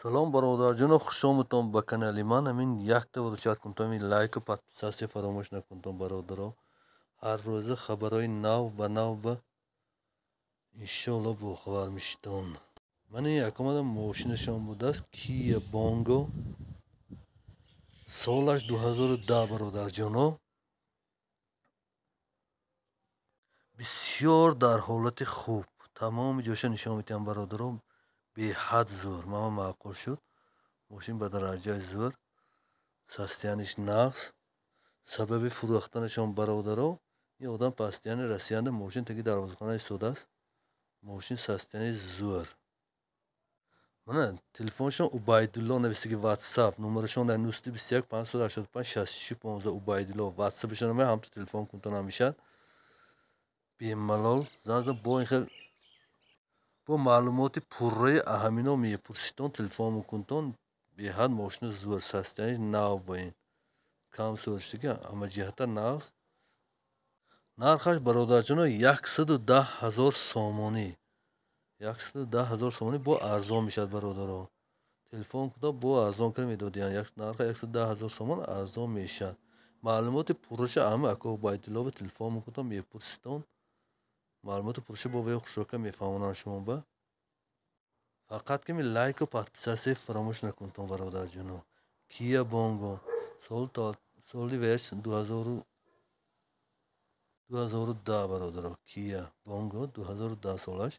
Салом, бародарҷоно, хушомадтон ба канали ман. Ҳамин якта варучат кунтон, ҳамин лайку подписаться фаромӯш накунтон, бародаро. Ҳар рӯза хабарҳои нав ба нав ба иншоалло бохабар мешитон. Ман ин якомадам, мошинашон будааст Кия Бонго, солаш 2010, бародарҷоно, бисёр дар ҳолати хуб. Тамоми ҷоша нишон медиҳам, бародаро, беҳад зӯр, мама маъқул шуд. Мошин ба дараҷаи зӯр, состояниш нағз. Сабаби фурӯхтанашон, бародаро, ин одам постоянно Россиянда, мошин таги дарвозахона истодааст. Мошин состоянии зӯр. Мана телефоншон, Убайдулло нависаги, Ватсап номерашон 921 585 66 15. Убайдулло ватсапашон ҳамто телефон кунтон ҳамешад, бемалол занг бо ин хел бо маълумоти пурраи аҳамино мепурситон, телефон мекунтон. Беҳад мошина зӯр, состояниш нав, бо ин кам сӯршиги, ҳамаҷиҳата нағз. Нархаш, бародарҷоно, 110 000 сомонӣ, 110 000 сомонӣ, бо арзон мешавад, бародаро. Телефон кунто, бо арзон кара медодиянд. Нарха 110 000 сомон, арзон мешавад. Маълумоти пурраша ҳама ака Убайдулло ба телефон мекунтон, мепурситон. Маълумоти пурраша бо ваё хушрока мефаҳмонанд шумо ба. Фақат ками лайку подписаться фаромӯш накунтон, бародарҷоно. Кия Бонго, соли ваяш 2010, бародаро. Кия Бонго, 2010 солаш.